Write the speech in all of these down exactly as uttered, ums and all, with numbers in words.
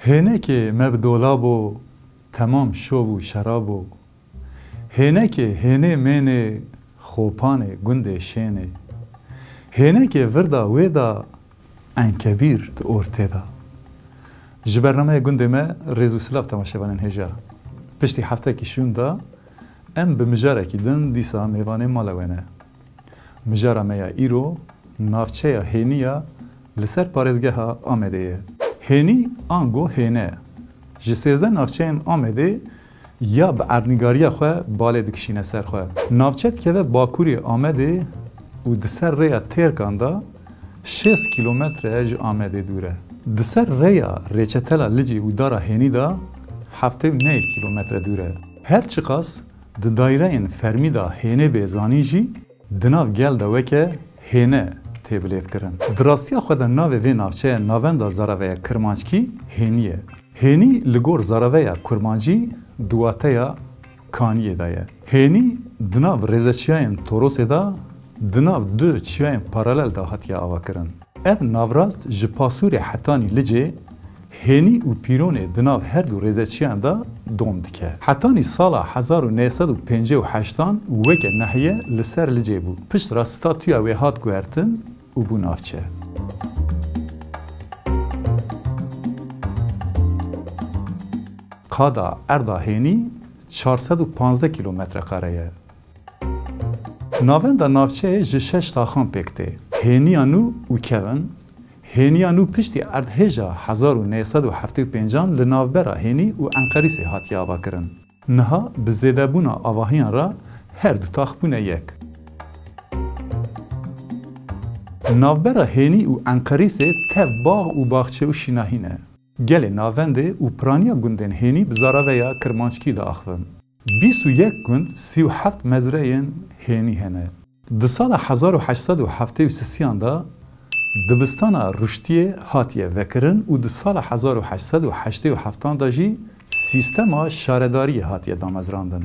Hênekê me bi dolab o, temam şov û şerab o. Hênekê hênê mênê, xopanê gundê şênê. Hênekê virda wê da, enkebîr di ortê da. Ji bernameya gundê me rêz û silav temaşevanên hêja. Piştî heftekî şûn da em bi mijarekî din dîsa mêvanê mala we ne. Mijara me ya îro navçeya Hênî ya li ser parêzgeha Amedê ye. Hênî ango Hêne ji sêzdeh navçeyên Amedê ya bi erdnîgariya xwe balê dikişîne ser xwe. Navçe dikeve bakurê Amedê û di ser rêya Têrkan de şêst kîlometre ji Amedê dûr e. Di ser rêya Rêçetela Licê û Dara Hênî de heftê û neh kîlometre dûr e. Her çiqas di daîreyên fermî de Hênê bê zanîn jî, di nav gel de weke Hêne tê bilêvkirin. Di rastiya xwe de navê vê navçeya Navenda Zaraveya Kirmanckî Hênî ye. Hênî li gor zaraveya kurmancî di wateya kaniyê de ye. Hênî di nav rêzeçiyayên Torosê de di nav du çiyayên paralel de hatiye avakirin. Ev navrast ji Pasûrê hetanî Licê, Hênî û Pîronê di nav her du rêzeçiyan de dom dike. Hetanî sala hezar û neh sed û pêncî û heştan weke nehiye li ser Licê bû. Pişt re statûya wê hat guhertin û bû navçe. Qada erda Hênî çar sed û panzdeh kîlometre kare ye. Navenda navçeyê ji şeş taxan pêk tê. Hêniya nû û kevin. Hêniya nû piştî erdhêja hezar û neh sed û heftê û pêncan li navbera Hênî û Enqerîsê hatiye avakirin. Niha bi zêdebûna avahiyan re her du tax bûne yek. Navbera Hênî û Enqerîsê tev bax û baxçe û şînahî ne. Gelê navendê û piraniya gundên Hênî bi zaraveya Kirmanckî diaxivin. Bîst û yek gund, sî û heft mezreyên Hênî hene. Di sala hezar û heşt sed û heftê û sisiyan de dibistana Ruştiyê hatiye vekirin û di sala hezar û heşt sed û heştê û heftan de jî sîstema şaredariyê hatiye damezrandin.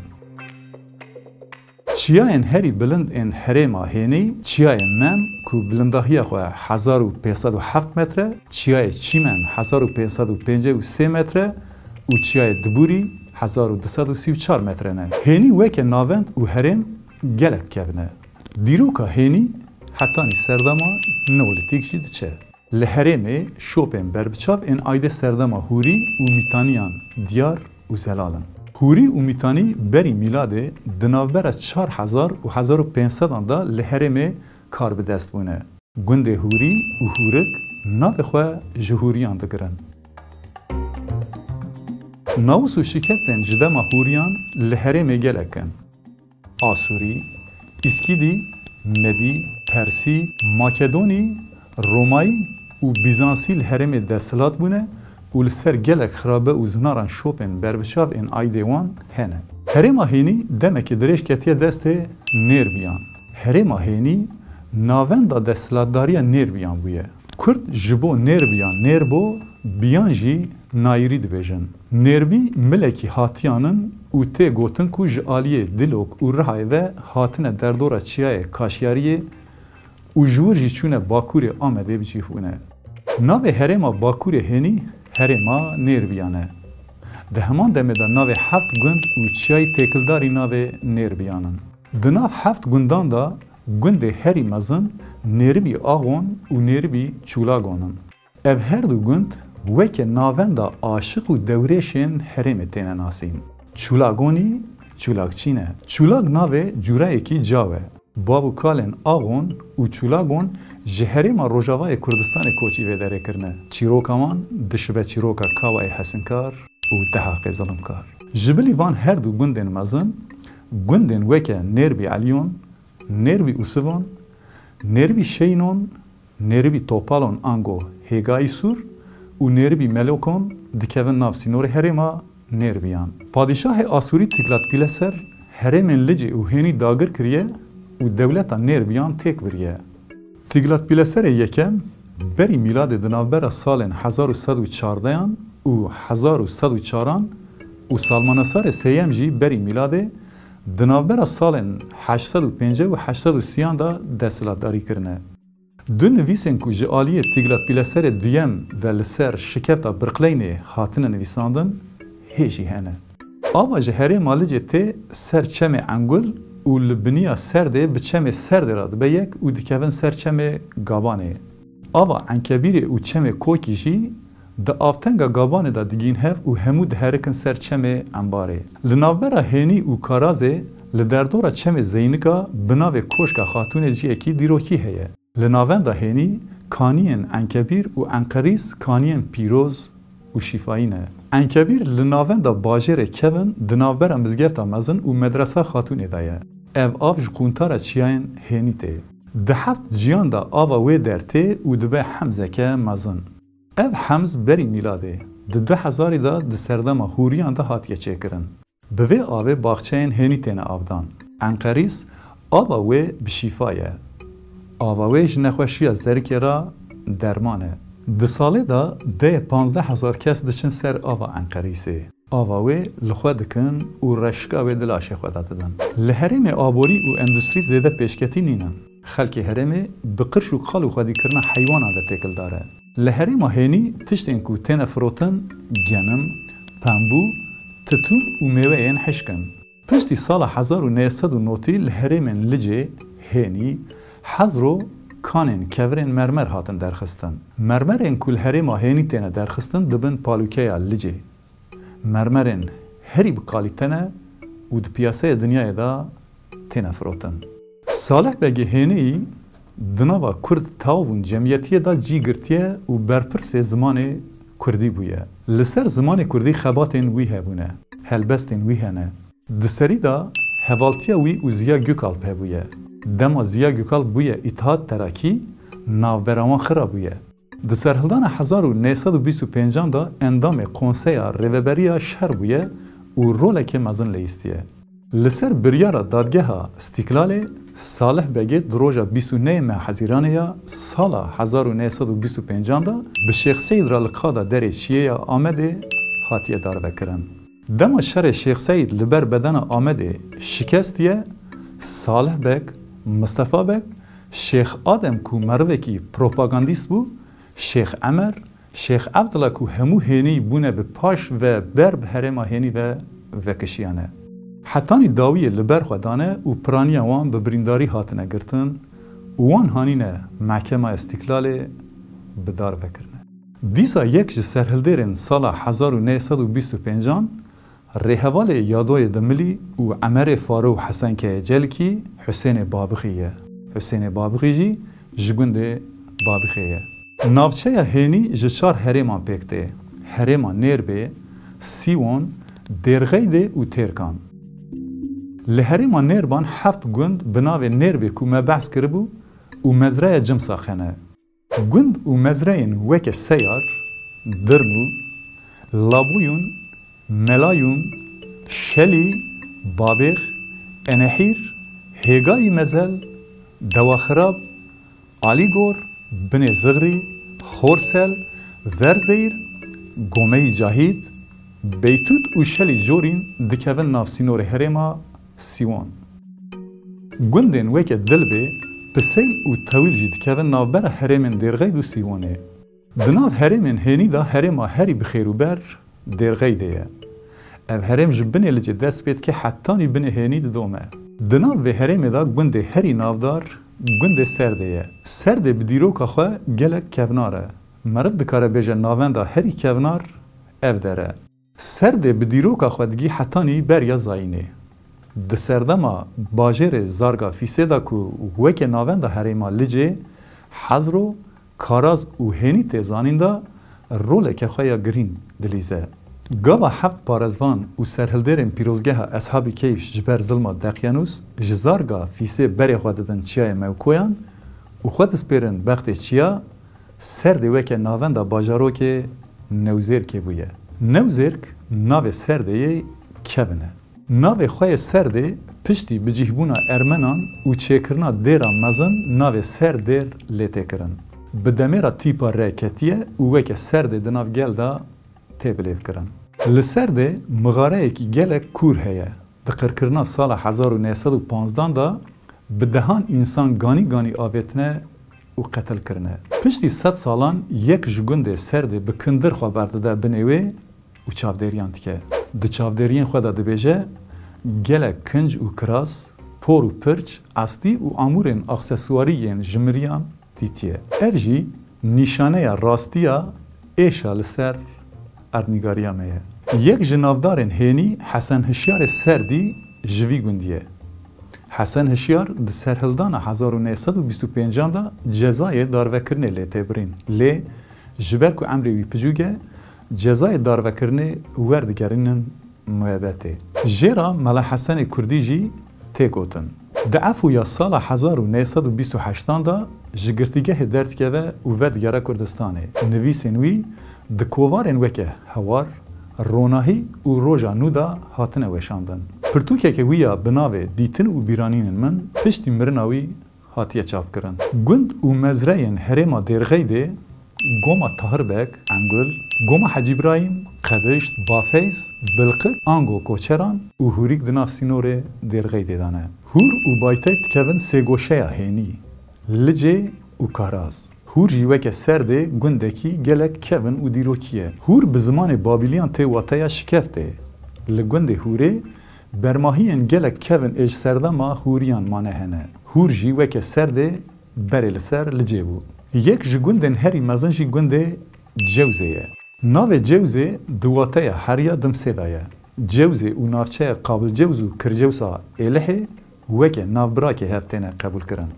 Çiyayên herî bilind ên herêma Hênî, Çiyayê Mem ku bilindahiya xwe hezar û pênc sed û heft metre, Çiyayê Çîmen hezar û pênc sed û pêncî û sê metre û Çiyayê Dibûrî hezar û du sed û sî û çar metre ne. Hênî weke navend û herêm gelek kevn e. Dîroka Hênî hetanî serdema neolîtîk jî diçe. Li herêmê şopên berbiçav ên aîdê serdema hûrî û mîtaniyan diyar û zelal in. Hûrî û mîtanî berî mîladê di navbera çar hezar û hezar û pênc sedan de li herêmê karbidest bûne. Gundê Hûrî û Hûrik navê xwe ji Hûriyan digirin. Nawis û şikeftên ji dema Hûriyan li herêmê gelek in. Asûrî, Îskîdî, Medî, Persî, Makedonî, Romayî û Bîzansî li herêmê desthilat bûne û li ser gelek xirabe û zinaran şopên berbiçav ên aîdê wan hene. Herêma Hênî demekî dirêj ketiye destê Nêrbiyan. Herêma Hênî navenda desthilatdariya Nêrbiyan bûye. Kurd ji bo Nêrbiyan Nêrbo, Biyan jî Nayirî dibêjin. Nêrbî milekî hatiyan in û tê gotin ku ji aliyê Dilok û Rihayê ve hatine derdora çiyayê Kaşyariyê û ji wir jî çûne bakurê Amedê bi cih bûne. Navê herêma bakurê Hênî herêma Nêrbiyan e. Di heman demê de navê heft gund û çiyayî têkildarî navê Nêrbiyan in. Di nav heft gundan de gundê herî mezin Nêribî Axon û Nêribî Çûlagon in. Ev her du gund weke navenda aşiq û dewrêşên herêmê têne nasîn. Çûlagonî Çûlakçî ne. Çûlag navê cûrayekî caw e. Bav û kalên Axon û Çûlagon ji herêma rojavayê Kurdistanê koçî vê derê kirine. Çîroka wan dişibe çîroka Kawayê Hesinkar û Dehaqê Zilimkar. Ji bilî van her du gundên mezin, gundên weke Nêrbî Elîyon, Nêrbî Ûsivon, Nêrbî Şeynon, Nêribî Topalon ango Hêgayî Sûr û Nêribî Melokon dikevin nav sînorê herêma Nêrbiyan. Padîşahê Asûrî Tiglatpîleser herêmên Licê û Hênî dagir kiriye û dewleta Nêrbiyan têk biriye. Tiglatpîleserê yekem berî mîladê di navbera salên hezar û sed û çardehan û hezar û sed û çaran û Salmanesarê sêyem jî berî mîladê di navbera salên heşt sed û pêncî û heşt sed û sîyan de desthilatdarî kirine. Du nivîsên ku ji aliyê Tîglatpîleserê Duyem ve li ser şikefta Birqleynê hatine nivîsandin, hê jî hene. Ava ji herêma Licê tê ser çemê Engul û li biniya Serdê bi çemê Serdê re dibe yek û dikevin ser çemê Gabanê. Ava Enkebîrê û çemê Kokî jî di avtenga Gabanê de digihîn hev û hemû diherikin ser çemê Embarê. Li navbera Hênî û Karazê li derdora çemê Zeynika bi navê Koşka Xatûnê ciyekî dîrokî heye. Li navenda Hênî kaniyên Enkebîr û Enqerîs kaniyên pîroz û şîfayî ne. Enkebîr li navenda bajêrê kevin di navbera Mizgefta Mezin û Medresa Xatûnê de ye. Ev av ji quntara çiyayên Hênî tê. Di heft ciyan de ava wê der tê û dibe hemzeke mezin. Ev hemz berî mîladê di du hezarî de di serdema Hûriyan de hatiye çêkirin. Bi vê avê baxçeyên Hênî têne avdan. Enqerîs ava wê bi şîfa ye. Ava wê ji nexweşiya zerikê re derman e. Di salê de deyê panzdeh hezar kes diçin ser ava Enqerîsê. Ava wê li xwe dikin û reşika wê di laşê xwe de didin. Li herêmê aborî û endustrî zêde pêşketî nînin. Xelkê herêmê bi qirş û qal û xwedîkirina heywanan ve têkildar e. Li herêma Hênî tiştên ku têne firotin genim, pembû, titûn û mêweyên hişk in. Piştî sala hezar û neh sed û notî li herêmên Licê, Hênî, Hezro kanên kevirên mermer hatin derxistin. Mermerên ku li herêma Hênî têne derxistin dibin palûkeya Licê. Mermerên herî bi kalîte ne û di piyaseyê dinyayê de têne firotin. Salih Begê Hênî di nava Kurd, tav û cemiyetiyê de cî girtiye û berpirsê zimanê Kurdî bûye. Li ser zimanê Kurdî xebatên wî hebûne, helbestên wî hene. Di serî de hevaltiya wî û Ziya Gökalp hebûye. Dema Ziya Gökalp bûye Îtihat Terakî, navbera wan xira bûye. Di serhildana hezar û neh sed û bîst û pêncan de endamê Konseya Rêveberiya Şer bûye û roleke mezin leyîstiye. Li ser biryara Dadgeha Îstîklalê, Salih Begê di roja bîst û neh meha Hezîranê ya sala hezar û neh sed û bîst û pêncan de bi Şêx Seîd re li qada derê çiyê ya Amedê hatiye darvekirin. Dema şerê Şêx Seîd li ber bedena Amedê şikestiye, Salih Beg, Mistefa Beg, Şêx Adem ku merivekî propagandîst bû, Şêx Emer, Şêx Evdila ku hemû Hênî bûne bi paş ve ber bi herêma Hênî ve vekişiyane. Hetanî dawiyê li ber xwe dane û piraniya wan bi birîndarî hatine girtin û wan hanîne Mehkema Îstîklalê bi dar vekirine. Dîsa yek ji serhildêrên sala hezar û neh sed û bîst û pêncan rêhevalê Yadoyê Dimilî û Emerê Faro û Hesenkeyê Celikî Husênê Babixî ye. Husênê Babixî jî ji gundê Babixê ye. Navçeya Hênî ji çar herêman pêk tê. Herêma Nêrbê, Sîwon, Dêrxeydê û Têrkan. Li herêma Nêrban heft gund bi navê Nêrbê ku me behs kiribû û mezraya Cimsax hene. Gund û mezreyên weke Seyar, Dirnû, Labûyûn, Melayûn, Şelî, Babêx, Enehîr, Hêgayî Mezel, Dewaxirab, Alîgor, Binê Zixrî, Xorsel, Verzeyr, Gomeyî Cahîd, Beytût û Şelî Corîn dikevin nav sînorê herêma Sîwon. Gundên weke Dilbê, Piseyl û Tewîl jî dikevin navbera herêmên Dêrxeyd û Sîwonê. Di nav herêmên Hênî de herêma herî bi xêrûber Dêrxeydê ye. Ev herêm ji binê Licê dest pê dike hetanî binê Hênî didome. Di nav vê herêmê de gundê herî navdar gundê Serdê ye. Serdê bi dîroka xwe gelek kevnar e. Meriv dikare bêje navenda herî kevnar ev der e. Serdê bi dîroka xwe digî hetanî beriya zayînê. Di serdema bajêrê Zarga Fîsê de ku weke navenda herêma Licê, Hezro, Karaz û Hênî tê zanîn de roleke xwe ya girîng dilîze. Gava heft parezvan û serhildêrên pîrozgeha Eshabî Keyf ji ber zilma Deqyanûs ji Zarga Fîsê berê xwe didin çiyayê Mewkoyan û xwe dispêrin bextê çiya, Serdê weke navenda bajarokê Newzêrkê bûye. Newzêrk navê Serdê yê kevin e. Navê xwe yê Serdê piştî bicîhbûna Ermenan û çêkirina dêra mezin navê Serdêr lê tê kirin. Bi demê re tîpa re ketiye û weke Serdê di nav gel de tê bilêvkirin. Li Serdê mixareyekî gelek kûr heye. Di qirkirina sala hezar û neh sed û panzdan de bi dehan însan ganî ganî avêtine û qetil kirine. Piştî sed salan yek ji gundê Serdê bi kindir xwe berdide binê wê û çavdêriyan dike. Di çavdêriyên xwe de dibêje, gelek kinc û kiras, por û pirç, estî û amûrên aksesuarî yên jimiriyan dîtiye. Ev jî nîşaneya rastiya êşa li ser erdnîgariya me ye. Yek ji navdarên hênî Hesen Hişyarê Serdî ji vî gundî ye. Hesen Hişyar di serhildana hezar û neh sed û bîst û pêncan de cezayê darvekirinê lê tê birîn. Lê ji ber ku emrê wî piçûk e, cezayê darvekirinê werdigerînin muebetê. Jêra Mela Hesenê Kurdî jî tê gotin. Di efûya sala hezar û neh sed û bîst û heştan de ji girtîgehê derdikeve û vedigere Kurdistanê. Nivîsên wî di kovarên weke Hewar, Ronahî û Roja Nû de hatine weşandin. Pirtûkeke wî ya bi navê Dîtin û Bîranînên Min piştî mirina wî hatiye çapkirin. Gund û mezreyên herêma Dêrxeydê, Goma Tahir Beg, Engul, Goma Hecî Îbrahîm, Qedişt, Bafeyz, Bilqik, ango Koçeran û Hûrîk di nav sînorê Dêrxeydê de ne. Hûr û Bayteyt dikevin sêgoşeya hênî, Licê û Karaz. Hûr jî weke Serdê gundekî gelek kevin û dîrokî ye. Hûr bi zimanê Babîliyan tê wateya şikeftê. Li gundê Hûrê bermahiyên gelek kevin ê ji serdema Hûriyan mane hene. Hûr jî weke Serdê berê li ser Licê bû. Yek ji gundên herî mezin jî gundê Cewzê ye. Navê Cewzê di wateya heriya Dimsê de ye. Cewzê û navçeya Qabilcewz û Kircewsa Êlihê weke navbirakê hev têne qebûlkirin.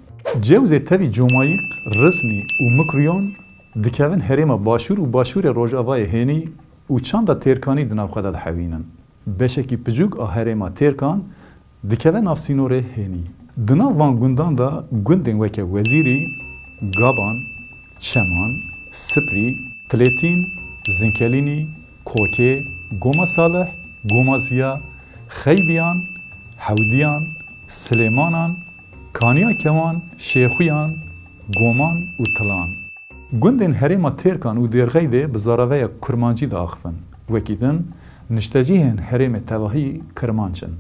Cewzê tevî Comayîq, Risnî û Mikrûyon dikevin herêma Başûr û Başûrê Rojavayê Hênî û çanda Têrkanî di nav xwe de dihewînin. Beşekî piçûk a herêma Têrkan dikeve nav sînorê Hênî. Di nav van gundan de gundên weke Wezîrî, Gaban, Çeman, Siprî, Tilêtîn, Zinkelînî, Kokê, Goma Salih, Goma Ziya, Xeybiyan, Hewdiyan, Silêmanan, Kaniya Kewan, Şêxuyan, Goman û Tilan. Gundên herêma Têrkan û Dêrxeydê bi zaraveya kurmancî diaxivin. Wekî din, niştecihên herêmê tevahî kirmanc in.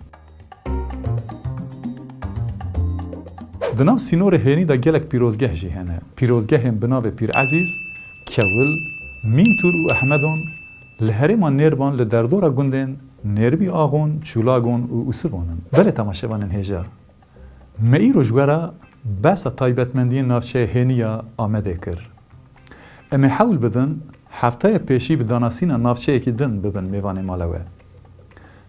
Di nav sînorê Hênî de gelek pîrozgeh jî hene. Pîrozgehên bi navê Pîr Ezîz, Kewil, Mîntûr û Ehmedon li herêma Nêrban li derdora gundên Nêrbî Axon, Çûlagon û Usivon in. Belê temaşevanên hêja. Me îro ji we re behsa taybetmendiyên navçeya Hênî ya Amedê kir. Em ê hewl bidin, hefteya pêşî bi danasîna navçeyekî din bibin mêvanê mala we.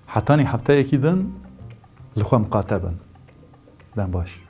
Hetanî hefteyekî din li xwe miqate bin. Dem baş.